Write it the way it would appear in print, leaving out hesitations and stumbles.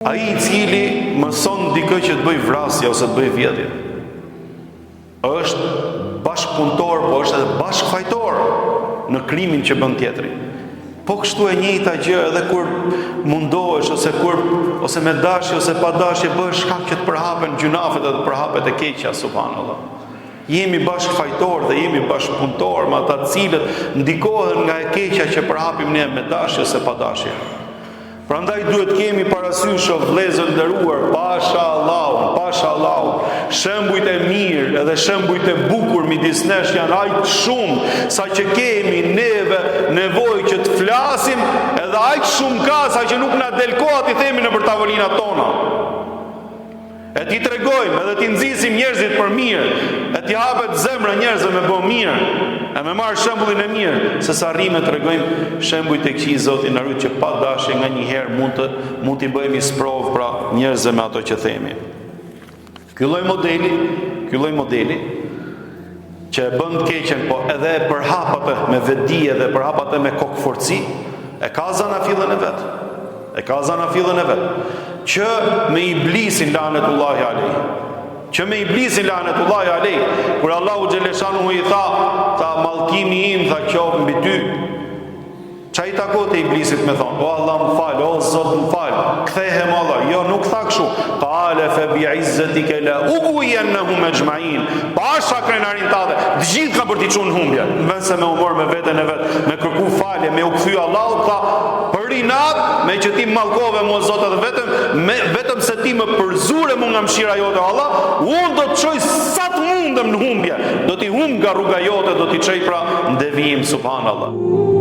Ai i cili mëson dikë që të bëjë vrasje ose të bëjë vjedhje, është bashkëpunëtor, po është edhe bashkëfajtor në krimin që bën tjetri. Po kështu e njëjta gjë edhe kur mundohesh ose kur ose me dashje ose pa dashje bëhesh shkak që të përhapen gjynafet dhe të përhapet e keqja subhanallahu. Jemi bashkëfajtorë dhe jemi bashkëpunëtorë me ata të cilët ndikohen nga e keqja që përhapim ne me dashje ose pa dashje. Prandaj duhet të kemi parasysh o vëllezër të nderuar, pasha Allahun, pasha Allahun, shembujt e mirë edhe shembujt e bukur midis nesh janë aq shumë saqë kemi neve nevojë që të flasim edhe aq shumë ka saqë nuk na del koha t'i themi nëpër tavolinat tona. E t'i tregojmë edhe t'i nxisim njerëzit për mirë, e t'i hapet zemra njerëzve me bo mirë, e me marrë shembullin e mirë, se sa rrimë e tregojmë shembuj të këqij Zoti na rujt që pa dashje nganjëherë mund të mund t'i bëhemi sprovë pra njerëzve me ato që themi. Ky lloj modeli, ky lloj modeli që e bën të keqen, po edhe e përhap atë me vetëdije dhe përhap atë me kokëfortësi, e ka zanafillën e vet. E ka zanafillën e vet. Që me iblisin lanetullahi alejh. Që me iblisin lanetullahi alejh, kur Allahu xheleshanuhu i tha, tha mallkimi im tha qoftë mbi ty. Ça i takonte iblisit me thonë, o Allah më fal, o Zot më fal, kthehem Allah. Jo, nuk tha kështu. Kale fe bi izzetike le ugujennehum exhmain. Pasha krenarinë tate, të gjithë kam për t'i çu në humbje. Në vend se me u marrë me veten e vet, me kërku falje, me u kthy Allahut, tha, për inat, meqë ti mallkove mua Zot edhe vetëm, me, vetëm se ti më përzure mu nga mëshira jote, Allah, unë do të çoj sa të mundem në humbje, do t'i humb nga rruga jote, do t'i çoj pra në devijim, subhanallah.